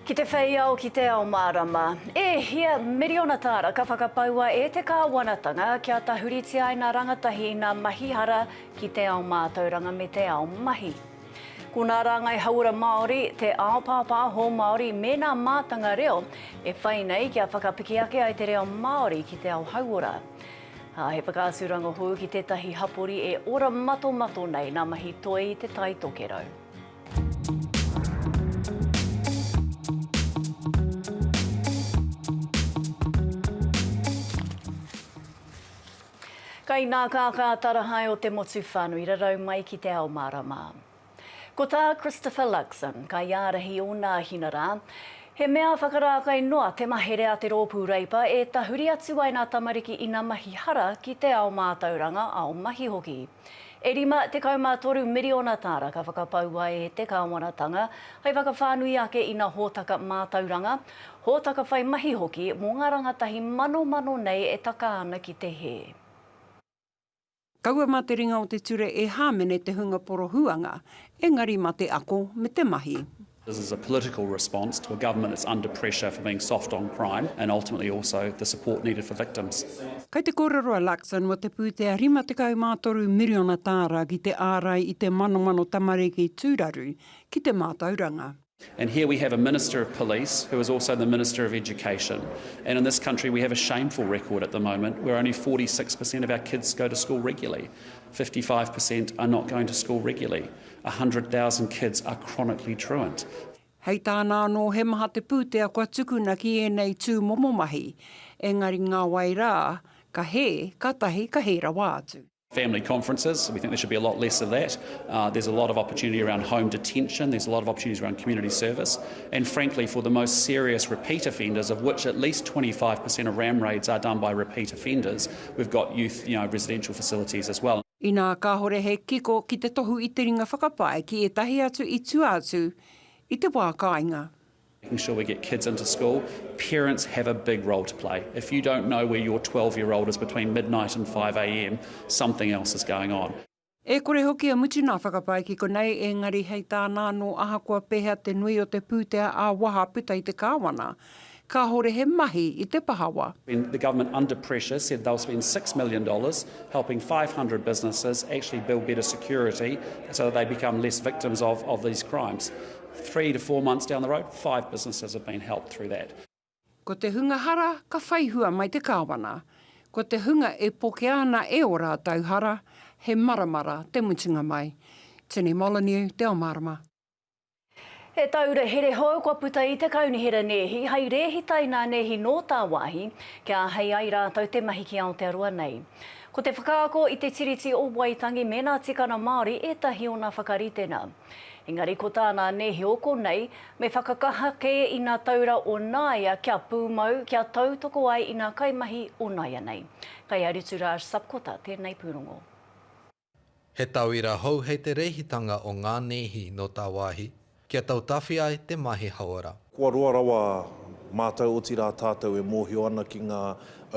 Ki te whei ao, ki te ao mārama. E hia miriona tāra ka whakapaua e te kāwanatanga kia tahuritia ai nā rangatahi i nā mahi hara ki te ao mātauranga me te ao mahi. Ko nā rāngai hauora Māori, te ao pāpāho Māori me nā mātanga reo e whai nei kia whakapiki ake ai te reo Māori ki te ao hauora. Ā, he whakaaturanga hou ki tētahi hapori e ora matomato nei nā mahi toi i Te Tai Tokerau. Kai nā kākā tarahae o te motu whānui rarau mai ki te ao mārama. Ko tā Christopher Luxon, kaiārahi o Nāhina rā, He mea whakarākai noa te mahere a te Rōpū Reipa e tahuri atu ai nā tamariki ina mahi hara ki te ao mātauranga, ao mahi hoki. E 53 miriona tāra ka whakapaua e te kāwanatanga hei whakawhānui ake i nā hōtaka mātauranga, hōtaka whai mahi hoki mō ngā rangatahi manomano nei e taka ana ki te hē. Kaua mā te ringa o te ture e hāmene te hunga porohuanga, engari mā te ako me te mahi. This is a political response to a government that's under pressure for being soft on crime and ultimately also the support needed for victims. Kei te kōrero a Luxon mō te pūtea 53 miriona tāra ki te ārai i te manomano tamariki tūraru ki te mātauranga. And here we have a Minister of Police who is also the Minister of Education. And in this country we have a shameful record at the moment where only 46% of our kids go to school regularly. 55% are not going to school regularly. 100,000 kids are chronically truant. Hei tāna anō he maha te pūtea kua tukuna ki ēnei tū momo mahi, engari ngā wai rā, ka hē, kātahi ka hē rawa atu. Family conferences, we think there should be a lot less of that. Uh, there's a lot of opportunity around home detention, there's a lot of opportunities around community service, and frankly, for the most serious repeat offenders, of which at least 25% of ram raids are done by repeat offenders, we've got youth you know, residential facilities as well. Inā kāhore he kiko ki te tohu i te ringa whakapae ki ētahi atu i tua atu i te wā kāinga. Making sure we get kids into school, parents have a big role to play. If you don't know where your 12 year old is between midnight and 5am, something else is going on. E kore hoki e mutu nā whakapae ki konei, engari hei tāna anō ahakoa pēhea te nui o te pūtea ā-waha puta i te kāwana, kāhore he mahi i te pahawa. When the government under pressure said they'll spend $6 million helping 500 businesses actually build better security so that they become less victims of, of these crimes. 3 to 4 months down the road, 5 businesses have been helped through that. Ko te hunga hara ka whai hua mai te kāwana, ko te hunga e pokea ana e ō rātou hara, he maramara te mutunga mai. Tini Molyneux, Te Ao Mārama. He taura here hou kua puta i te Kaunihera Nēhi hei rēhita i ngā nēhi nō tāwāhi kia āhei ai rātou te mahi ki Aotearoa nei. Ko te whakaako i te Tiriti o Waitangi me ngā tikanga Māori ētahi o ngā whakaritenga. Engari ko tā ngā nēhi o konei, me whakakaha kē i ngā taura o nāia kia pūmau, kia tautoko ai i ngā kaimahi o nāianei. Kei a Rituraj Sapkota tēnei pūrongo. He tauira hou hei te rēhitanga o ngā nēhi nō tāwāhi, kia tautāwhi ai te mahi hauora. Kua roa rawa mātou, otirā tātou e mōhio ana ki ngā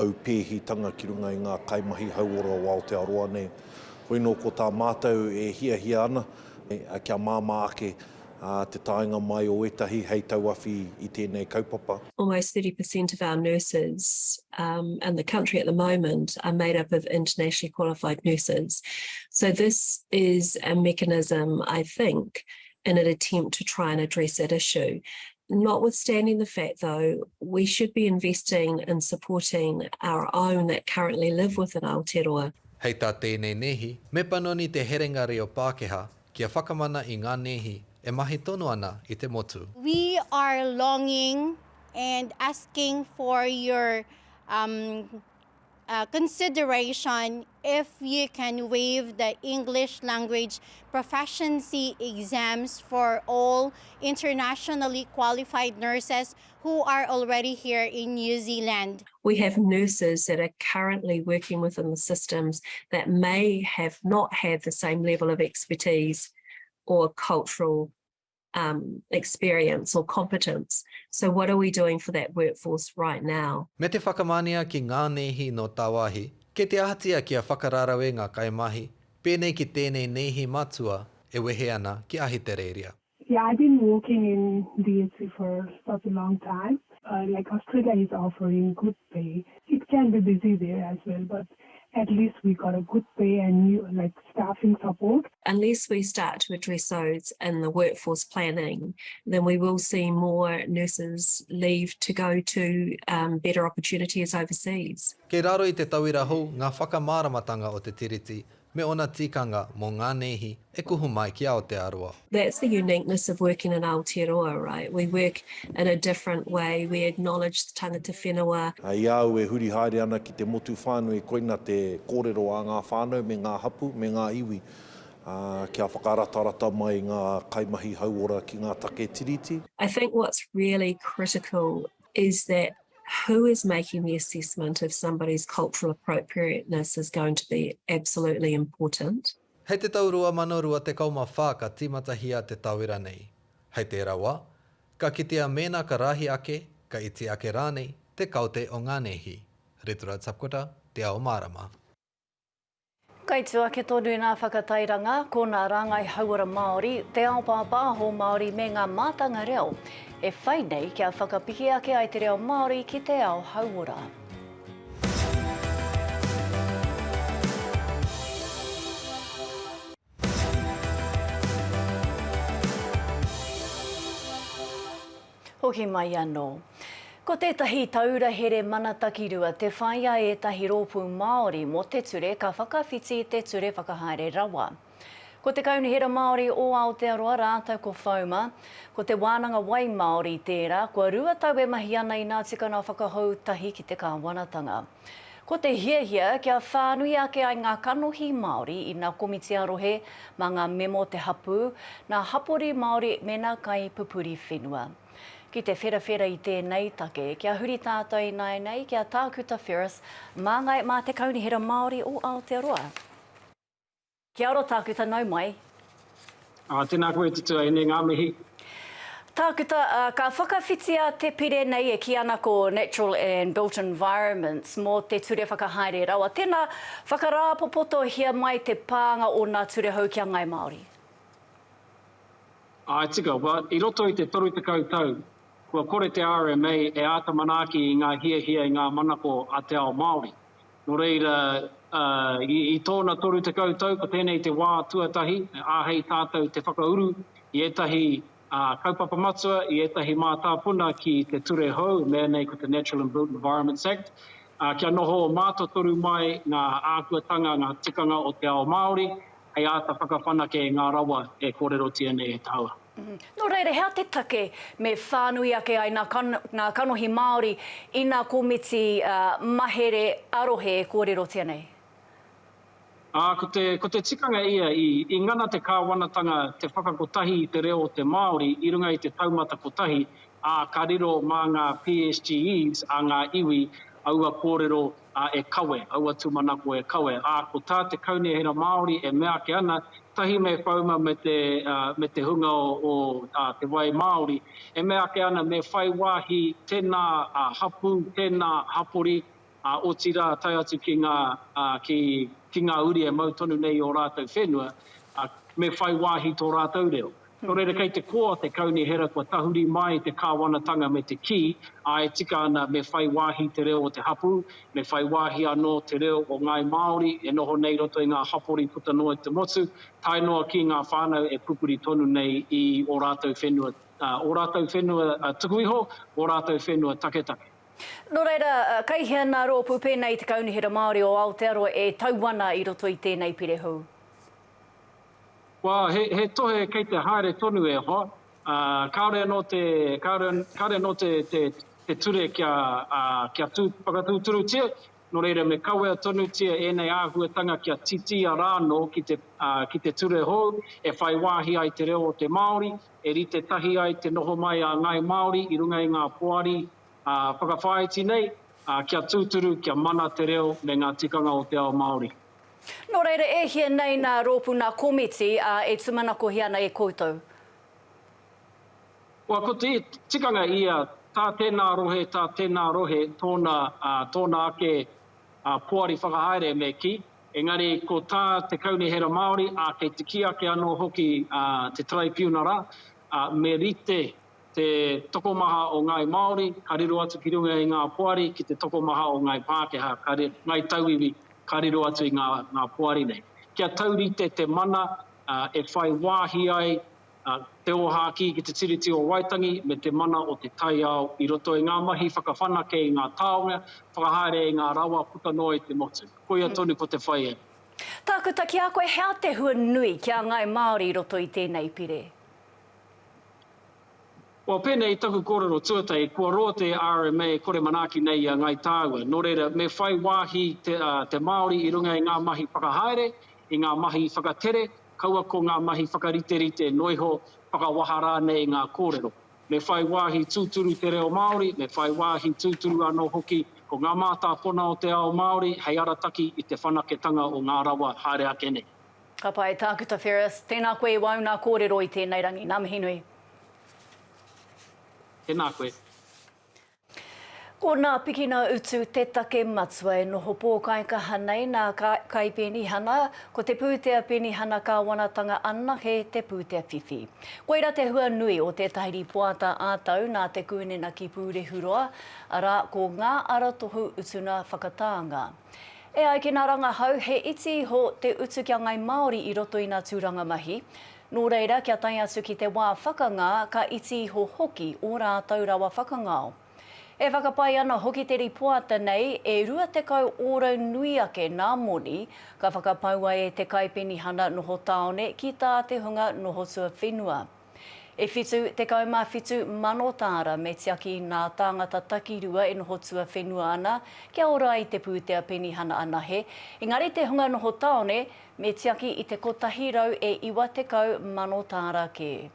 aupēhitanga ki runga i ngā kaimahi hauora o Aotearoa nei. Hoi nō ko tā mātou e hiahia ana, kia māmā ake te taenga mai o ētahi hei tauawhi i tēnei kaupapa. Almost 30% of our nurses um, in the country at the moment are made up of internationally qualified nurses. So this is a mechanism, I think, in an attempt to try and address that issue. Notwithstanding the fact, though, we should be investing in supporting our own that currently live within Aotearoa. Hei tā tēnei nēhi, me panoni te herenga reo Pākehā kia whakamana i ngā nēhi e mahi tonu ana i te motu. We are longing and asking for your um, uh, consideration if you can waive the English language proficiency exams for all internationally qualified nurses who are already here in New Zealand. We have nurses that are currently working within the systems that may have not had the same level of expertise or cultural um, experience or competence. So what are we doing for that workforce right now? Me te whakamania ki ngā nēhi nō tāwāhi, kei te ahatia kia whakararawe ngā kaimahi, pēnei ki tēnei nēhi matua e wehe ana ki Ahitereiria. Yeah, I've been working in DHC for such a long time. Uh, like Australia is offering good pay. It can be busy there as well, but at least we got a good pay and new like staffing support. Unless we start to address those in the workforce planning, then we will see more nurses leave to go to um, better opportunities overseas. Kei raro i te tauira hou ngā whakamāramatanga o te Tiriti me ōna tikanga mō ngā nēhi e kuhu mai ki Aotearoa. That's the uniqueness of working in Aotearoa, right? We work in a different way, we acknowledge the tangata whenua. I a au e huri haere ana ki te motu whānui koina te kōrero a ngā whānau me ngā hapū me ngā iwi kia whakaratarata mai ngā kaimahi hauora ki ngā take Tiriti. I think what's really critical is that who is making the assessment of somebody's cultural appropriateness is going to be absolutely important. Hei te tau 2024 ka tīmatahia te tauira nei. Hei tērā wā, ka kitea mēnā ka rahi ake, ka iti ake rānei te kaute o ngā nēhi. Ritura Sapkota, Te Ao Mārama. Kai tu ake tonu nā whakatairanga, ko nā rāngai hauora Māori, te ao pāpāho Māori me ngā mātanga reo e whai nei kia whakapiki ake ai te reo Māori ki te ao hauora. Hoki mai anō. Ko tētahi taura here mana takirua te whai a ētahi rōpū Māori mō te ture ka whakawhiti i te Ture Whakahaere Rawa. Ko Te Kaunihera Māori o Aotearoa rātou ko Whauma, ko Te Wānanga Wai Māori tērā, kua 2 tau e mahi ana i nā tikanga whakahou tahi ki te kāwanatanga. Ko te hiahia kia whānui ake ai ngā kanohi Māori i nā komiti ā-rohe mā ngā mema o te hapū, nā hapori Māori me nā kaipupuri whenua. Ki te wherawhera i tēnei take, kia huri tātou ināianei ki a Tākuta Ferris, māngai mā te Kaunihera Māori o Aotearoa. Kia ora Tākuta, nau mai. Ā, tēnā koe te tuahine, ngā mihi. Tākuta, ka whakawhitia te pire nei e kī ana ko Natural and Built Environments mō te ture whakahaere rawa. Tēnā, whakarāpopotohia mai te pānga o nā ture hou ki a Ngāi Māori. Āe tika, well, i roto i te 30 tau, kua kore te RMA e āta manaaki i ngā hiahia, i ngā manako a te ao Māori. Nō reira, i tōna 30 tau, ko tēnei te wā tuatahi e āhei tātou te whakauru i ētahi kaupapa matua, i ētahi mātāpuna ki te ture hou, mea nei ko te Natural and Built Environments Act, kia noho mātotoru mai ngā āhuatanga, ngā tikanga o te ao Māori, hei āta whakawhanake i ngā rawa e kōrerotia nei e tāua. Nō reira, he aha te take me whānui ake ai ngā kanohi Māori i ngā komiti mahere ā-rohe e kōrerotia nei? Ā, ko te, ko te tikanga ia, i, i ngana te kāwanatanga te whakakotahi i te reo o te Māori i runga i te taumata kotahi, ā, ka riro mā ngā PSGEs a ngā iwi aua kōrero ā, e kawe, aua tūmanako e kawe. Ā, ko tā te Kaunihera Māori e mea ake ana, tahi me Whauma me te, ā, me te hunga o, o, ā, Te Wai Māori, e mea ake ana me whai wāhi tēnā, ā, hapū, tēnā hapori, ā, otirā tae atu ki ngā, ā, ki, ki ngā uri e mau tonu nei i ō rātou whenua, ā, me whai wāhi tō rātou reo. Nō reira kei te koa te kaunihera kua tahuri mai te kāwanatanga me te kī, ā, e tika ana me whai wāhi te reo o te hapū, me whai wāhi anō te reo o Ngāi Māori e noho nei i roto i ngā hapori puta noa i te motu, tae noa ki ngā whānau e pupuri tonu nei i ō rātou whenua, ō rātou whenua tuku iho, ō rātou whenua taketake. Nō reira, kei hea nā rōpū pēnei i te Kaunihera Māori o Aotearoa e tau ana i roto i tēnei pire hou? Wā, he, he tohe kei te haere tonu e hoa. Ā, kāore anō te, kāore, kāore anō te, te, te ture kia, ā, kia tū, whakatūturutia, nō reira me kawea tonutia ēnei āhuatanga kia titia rānō ki te, ā, ki te ture hou e whai wāhi ai te reo o te Māori, e rite tahi ai te noho mai a Ngāi Māori i runga i ngā poari, ā, whakawhāiti nei, ā, kia tūturu, kia mana te reo me ngā tikanga o te ao Māori. Nō reira, e hia nei nā rōpū, nā komiti, ā, e tumanakohia ana e koutou? Kua ko te tikanga ia, tā tēnā rohe, tā tēnā rohe tōna, ā, tōna ake, ā, poari whakahaere me kī. Engari ko tā te Kaunihera Māori, ā, kei te kī ake anō hoki, ā, te Taraipiunara, ā, ā, me rite te tokomaha o Ngāi Māori ka riro atu ki runga i ngā poari ki te tokomaha o Ngāi Pākehā, ka, Ngāi Tauiwi ka riro atu i ngā, ngā poari nei. Kia taurite te mana, ā, e whai wāhi ai, ā, te ōhākī ki te Tiriti o Waitangi me te mana o te taiao i roto i ngā mahi whakawhanake i ngā taonga, whakahaere i ngā rawa puta noa i te motu. Koia tonu ko te whai e. Tākuta, ki a koe, he aha te hua nui ki a Ngāi Māori i roto i tēnei pire? Well, pēnei i taku kōrero tuatahi, kua roa te RMA e kore manaaki nei i a Ngāi Tāua. Nō reira, me whai wāhi te, te Māori i runga i ngā mahi whakahaere, i ngā mahi whakatere, kaua ko ngā mahi whakariterite noiho, whakawaha rānei i ngā kōrero. Me whai wāhi tūturu te reo Māori, me whai wāhi tūturu anō hoki ko ngā mātāpona o te ao Māori hei arataki i te whanaketanga o ngā rawa haere ake nei. Ka pai, Tākuta Ferris. Tēnā koe i wāu nā kōrero i tēnei rangi. Nā mihi nui. Tēnā koe. Ko nā pikina utu te take matua e noho pōkaikaha nei nā Kaipenihana, ko te pūtea penihana kāwanatanga anake te pūtea whiwhi. Koira te hua nui o tētahi rīpoata ā-tau nā Te Kūnena ki Pūrehuroa, arā, ko Ngā Aratohu Utuna Whakatānga. E ai ki nā rangahau, he iti iho te utu ki a Ngai Māori i roto i nā tūranga mahi. Nō reira, kia tae atu ki te wā whakangā, ka iti iho hoki ō rātou rawa whakangao. E whakapae ana hoki te ripoata nei, e 20 ōrau nui ake nā moni ka whakapaua e te kaipenihana noho tāone ki tā te hunga noho tuawhenua. E 77 mano tāra me tiaki nā tāngata takirua e noho tuawhenua ana kia ora ai te pūtea penihana anahe, engari te hunga noho tāone Me tiaki i te 190 mano tāra kē.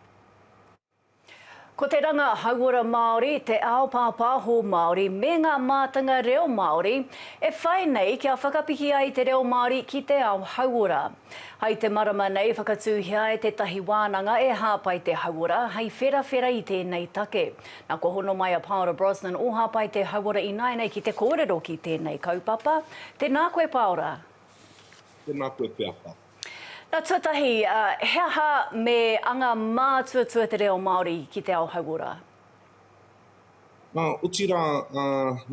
Ko te ranga hauora Māori, te ao pāpāho Māori me ngā mātanga reo Māori e whai nei kia whakapiki ai te reo Māori ki te ao hauora. Hai te marama nei whakatūhia ai tētahi wānanga e hāpai te hauora hei wherawhera i tēnei take. Na kua hono mai a Paora Brosnan o Hāpai te Hauora ināianei ki te kōrero ki tēnei kaupapa. Tēnā koe Paora. Tēnā koe Peata. Na tuatahi, he aha me anga mātuatua te reo Māori ki te ao hauora? Nā, otirā,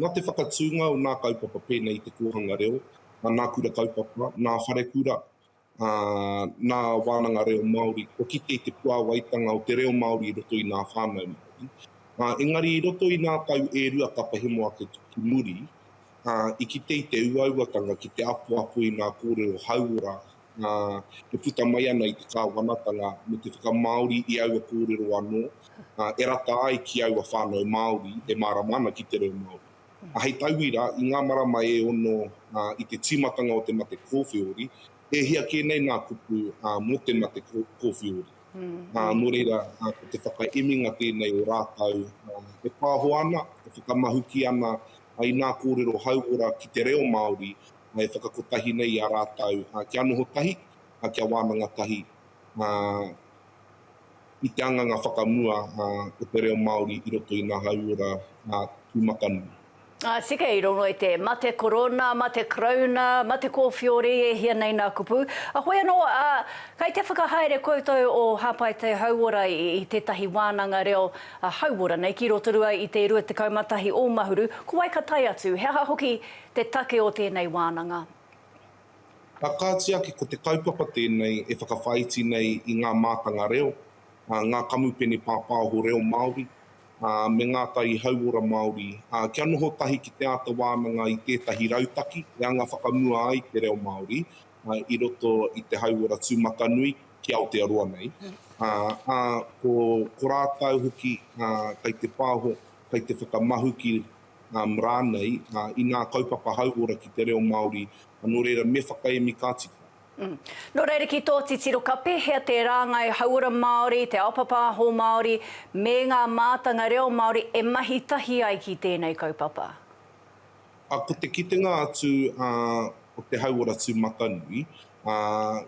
nā te whakatūnga o nā kaupapa pēnei i te kōhanga reo, nā kura kaupapa, nā wharekura, nā wānanga reo Māori, kua kite i te puāwaitanga o te reo Māori i roto i nā whānau Māori. Engari i roto i nā tau e rua ka pahemo ake ki muri, ā, i kite i te uauatanga ki te apoapo i ngā kōrero hauora, ā, e puta mai ana i te kāwanatanga me te whakamāori i aua kōrero anō, ā, e rata ai ki aua whānau Māori e mārama ana ki te reo Māori. Ā, hei tauira, i ngā marama e ono, ā, i te tīmatanga o te mate kōwheori, e hia kē nei ngā kupu, ā, mō te mate kōwheori. Ā, nō reira, ā, ko te whakaeminga tēnei o rātou, ā, e pāho ana, e whakamahuki ana i nā kōrero hauora ki te reo Māori e whakakotahi nei i a rātou kia noho tahi, kia wānanga tahi i te anganga whakamua o te reo Māori i roto i ngā hauora tūmatanui. Ā, tika i rongo i te mate korona, mate karauna, mate kōwhiori, e hia nei nā kupu. A hoi anō, ā, kei te whakahaere koutou o Hāpai Te Hauora i tētahi wānanga reo hauora nei ki Rotorua i te 21 o Mahuru. Ko wai ka tae atu? He aha hoki te take o tēnei wānanga? Ka kāti ake ko te kaupapa tēnei e whakawhāiti nei i ngā mātanga reo, ngā kamupene pāpāho reo Māori, me ngā tari hauora Māori, kia noho tahi ki te āta wānanga i tētahi rautaki e anga whakamua ai te reo Māori i roto i te hauora tūmatanui ki Aotearoa nei, ā, ko, ko rātou hoki kei te pāho, kei te whakamahuki rānei i ngā kaupapa hauora ki te reo Māori, nō reira me whakaemi ka tika. Nō reira ki tō titiro, ka pēhea te rāngai hauora Māori, te ao papāho Māori, me ngā mātanga reo Māori e mahi tahi ai ki tēnei kaupapa? Ā, ko te kitenga atu o te hauora tūmatanui, ā,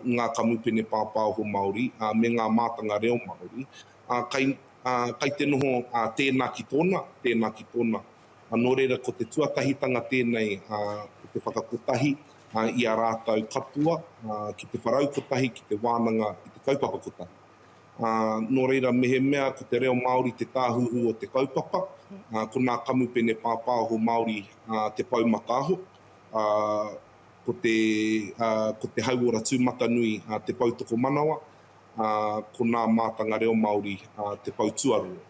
ngā kamupene pāpāho Māori, ā, me ngā mātanga reo Māori, ā, kai, ā, kai te noho, ā, tēnā ki tōna, tēnā ki tōna. Ā, nō reira, ko te tuatahitanga tēnei, ā, ko te whakakotahi, ā, i a rātou katoa, ā, ki te wharau kotahi, ki te wānanga i te kaupapa kotahi. Ā, nō reira, mehemea ko te reo Māori te tāhuhu o te kaupapa, ā, ko nā kamupene pāpāho Māori te pou mataaho, ā, ko te, ā, ko te hauora tūmatanui te pou tokomanawa, ā, ko nā mātanga reo Māori te pou tuarua.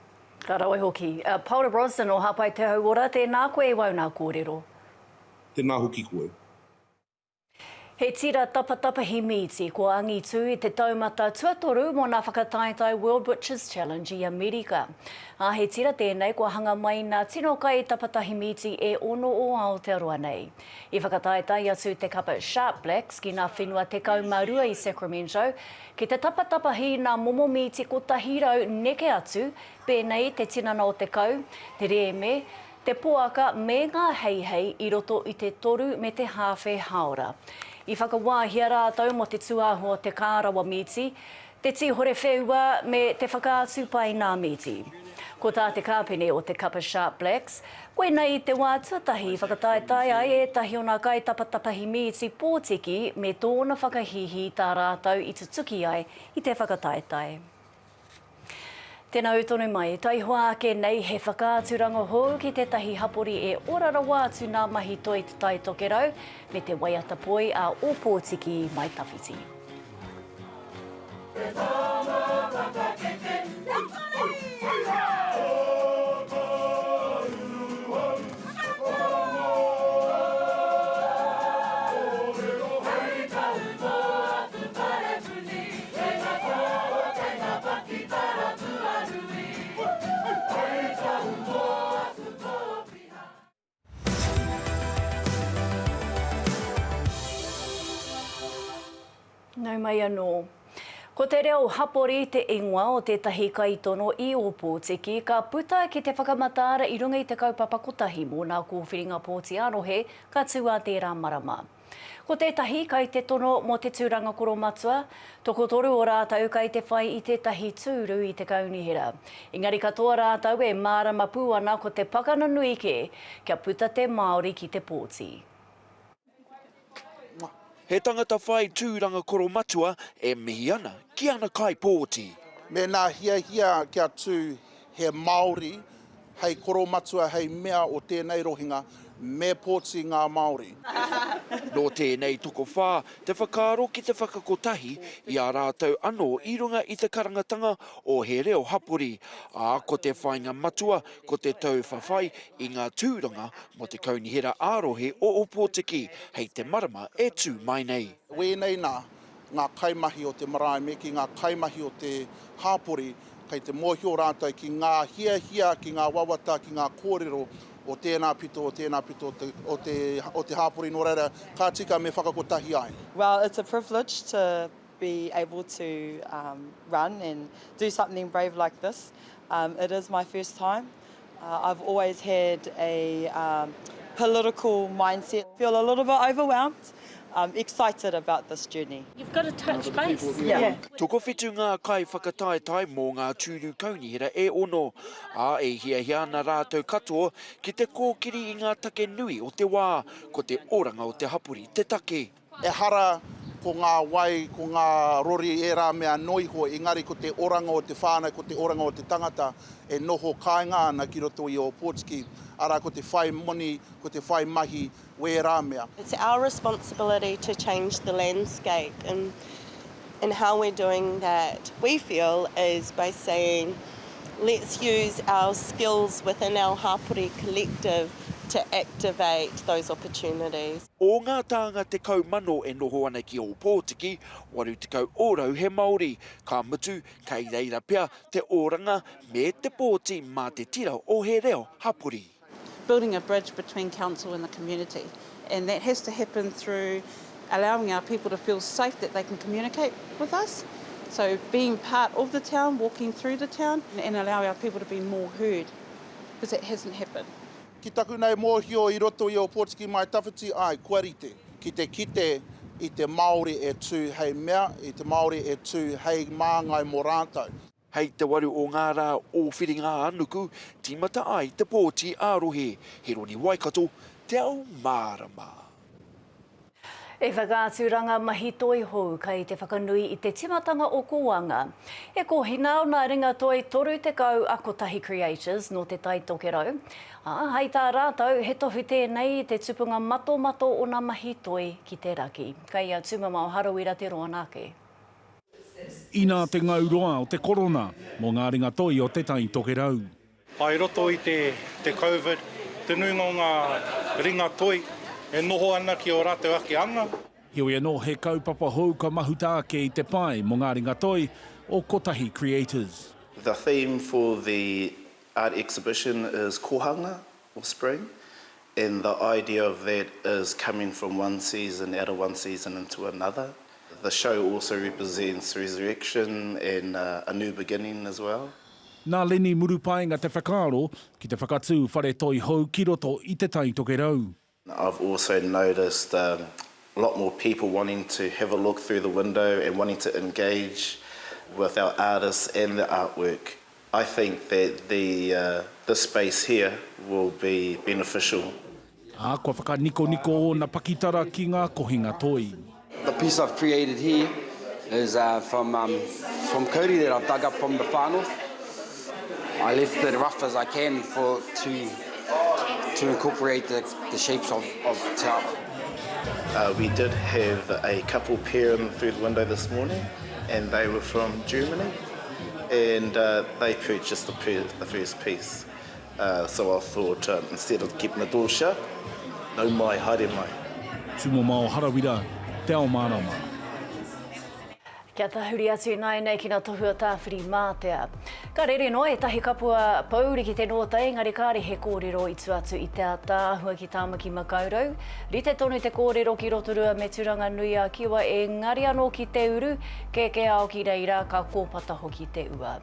Ka rawe hoki. Paora Brosnan o Hāpai Te Hauora, tēnā koe e wau nā kōrero. Tēnā hoki koe. He tira tapatapahi mīti kua angitu i te taumata tuatoru mō nā whakataetae World Butchers Challenge i Amerika. Ā, he tira tēnei kua hanga mai nā tino kai tapatahi mīti e ono o Aotearoa nei. I whakataetae atu te kapa Sharp Blacks ki nā whenua 12 i Sacramento ki te tapatapahi nā momo mīti 100 neke atu pēnei te tinana o te kau, te rēme, te poaka me ngā heihei i roto i te toru me te hāwhe hāora. I whakawāhia rātou mō te tūāhua o te kārawa mīti, te tīhore wheua me te whakaatu paina mīti. Ko tā te kāpene o te kapa Sharp Blacks, koinei te wā tuatahi i whakataetae ai ētahi o ngā kaitapatapahi mīti pōtiki me tōna whakahīhī tā rātou i tutuki ai i te whakataetae. Tēnā ū tonu mai, taihoa ake nei he whakaaturanga hou ki tētahi hapori e ora rawa atu nā mahi toi Te Tai Tokerau me te waiata poi a Ōpōtiki Mai Tawhiti. Te tama whakakeke, Nau mai anō. Ko te reo hapori te ingoa o tētahi kaitono i Ōpōtiki ka puta ki te whakamataara i runga i te kaupapa kotahi mō nā kōwhiringa pōti ā-rohe ka tū ā tērā marama. Ko tētahi kai te tono mō te tūranga koromatua, tokotoru o rātou kai te whai i tētahi tūru i te kaunihera. Engari katoa rātou e mārama pū ana ko te pakana nui kē kia puta te Māori ki te pōti. He tangata whai tūranga koromatua e mihi ana ki ana kaipōti. Mēnā hiahia kia tū he Māori hei koromatua, hei mea o tēnei rohenga, me pōti ngā Māori. Nō tēnei tokowhā te whakaaro ki te whakakotahi i a rātou anō i runga i te karangatanga o He Reo Hapori, ā, ko te whāinga matua ko te tauwhawhai i ngā tūranga mō te Kaunihera ā-Rohe o Ōpōtiki hei te marama e tū mai nei. Wēnei nā, ngā kaimahi o te marae me ki ngā kaimahi o te hāpori, kei te mōhio rātou ki ngā hiahia, ki ngā wawata, ki ngā kōrero o tēnā pito, o tēnā pito o te, o te, o te hāpori, nō reira, ka tika me whakakotahi ai. Well, it's a privilege to be able to um, run and do something brave like this. Um, it is my first time. Uh, I've always had a um, political mindset. Feel a little bit overwhelmed. I'm excited about this journey. You've got to touch base. Yeah. Tokowhitu ngā kaiwhakataetae mō ngā tūru kaunihera e ono, ā, e hiahia ana rātou katoa ki te kōkiri i ngā take nui o te wā, ko te oranga o te hapori te take. Ehara ko ngā wai, ko ngā rori ērā mea noa iho, engari ko te oranga o te whānau, ko te oranga o te tangata e noho kāinga ana ki roto i Ōpōtiki, arā, ko te whai moni, ko te whai mahi, wērā mea. It's our responsibility to change the landscape and and how we're doing that, we feel, is by saying let's use our skills within our hapori collective to activate those opportunities. O ngā tānga 10,000 e noho ana ki Ōpōtiki, 80 ōrau he Māori, ka mutu, kei reira pea te oranga me te pōti mā te tira o He Reo Hapori. Building a bridge between council and the community and that has to happen through allowing our people to feel safe that they can communicate with us. So being part of the town, walking through the town and allow our people to be more heard because that hasn't happened. Ki taku nei mōhio i roto i Ōpōtiki Mai Tawhiti, āe, kua rite ki te kite i te Māori e tū hei mea, i te Māori e tū hei māngai mō rātou. Hei te waru o ngā rā o Whiringa-ā-nuku, tīmata ai te pōti ā-rohe. He roni Waikato, Te Ao Mārama. He whakaaturanga mahi toi hou kei te whakanui i te timatanga o Kōanga. E kōhina ana ringa toi 30 a Kotahi Creators nō Te Tai Tokerau, ā, hei tā rātou he tohu tēnei i te tupunga matomato o nā mahi toi ki te raki. Kei a Tumamao Harawira te roana ake. Inā te ngau roa o te korona mō ngā ringa toi o Te Tai Tokerau. I roto i te te Covid, te nuinga o ngā ringa toi e noho ana ki ō rātou ake anga. Heoi anō, he kaupapa hou ka mahuta ake i te pae mō ngā ringa toi o Kotahi Creators. The theme for the art exhibition is Kohanga, or spring, and the idea of that is coming from one season, out of one season into another. The show also represents resurrection and a new beginning as well. Nā Lenny Murupaenga te whakaaro ki te whakatū whare toi hou ki roto i Te Tai Tokerau. I've also noticed a lot more people wanting to have a look through the window and wanting to engage with our artists and the artwork. I think that the this space here will be beneficial. Ā, kua whakanikoniko ōna pakitara ki ngā kohinga toi. The piece I've created here is from from kauri that I've dug up from the far north. I left it rough as I can for to to incorporate the the shapes of of te ao. We did have a couple peering through the window this morning and they were from Germany and they purchased the the first piece. So I thought instead of keeping the door shut, nau mai, haere mai. Tumamao Harawira, Te Ao Mārama. Kia tahuri atu ināianei ki ngā tohu a Tāwhirimātea. Ka rere noa ētahi kapua pōuri ki te nōta engari kāre he kōrero i tua atu i te ātaahua ki Tāmaki Makaurau. Rite tonu te kōrero ki Rotorua me Tūranganui-a-Kiwa engari anō ki te uru, kēkē ao ki reira ka kōpata hoki te ua.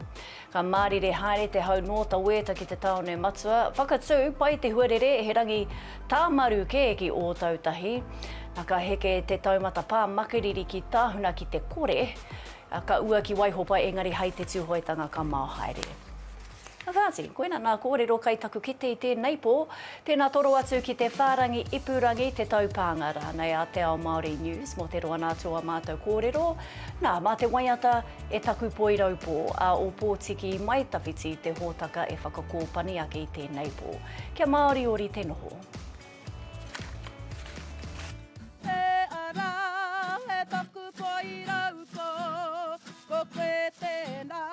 Ka mārire haere te hau nōta wēta ki te tāone matua, whakatū, pai te huarere, he rangi tāmaru kē ki Ōtautahi. Na ka heke te taumata pā makariri ki Tāhuna ki te kore, ka ua ki Waihopa engari hai te Tūhoetanga ka mao haere. A kāti, koina nā kōrero kai taku kite i tēnei pō, tēnā toro atu ki te whārangi ipurangi te taupānga rānei a Te Ao Māori News mō te roa nā atu o a mātou kōrero, nā, mā te waiata E taku poi raupō, a Ōpōtiki mai tawhiti te hōtaka e whakakōpani ake i tēnei pō. Kia māoriori te noho. E ara, e taku poi raupō, ko koe tēnā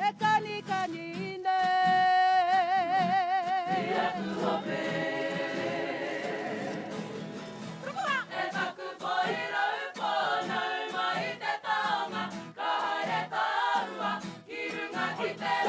e kanikani nei. I aku ope. E taku poi raupō, nau mai te taonga, Ka haere tāua ki runga ki te.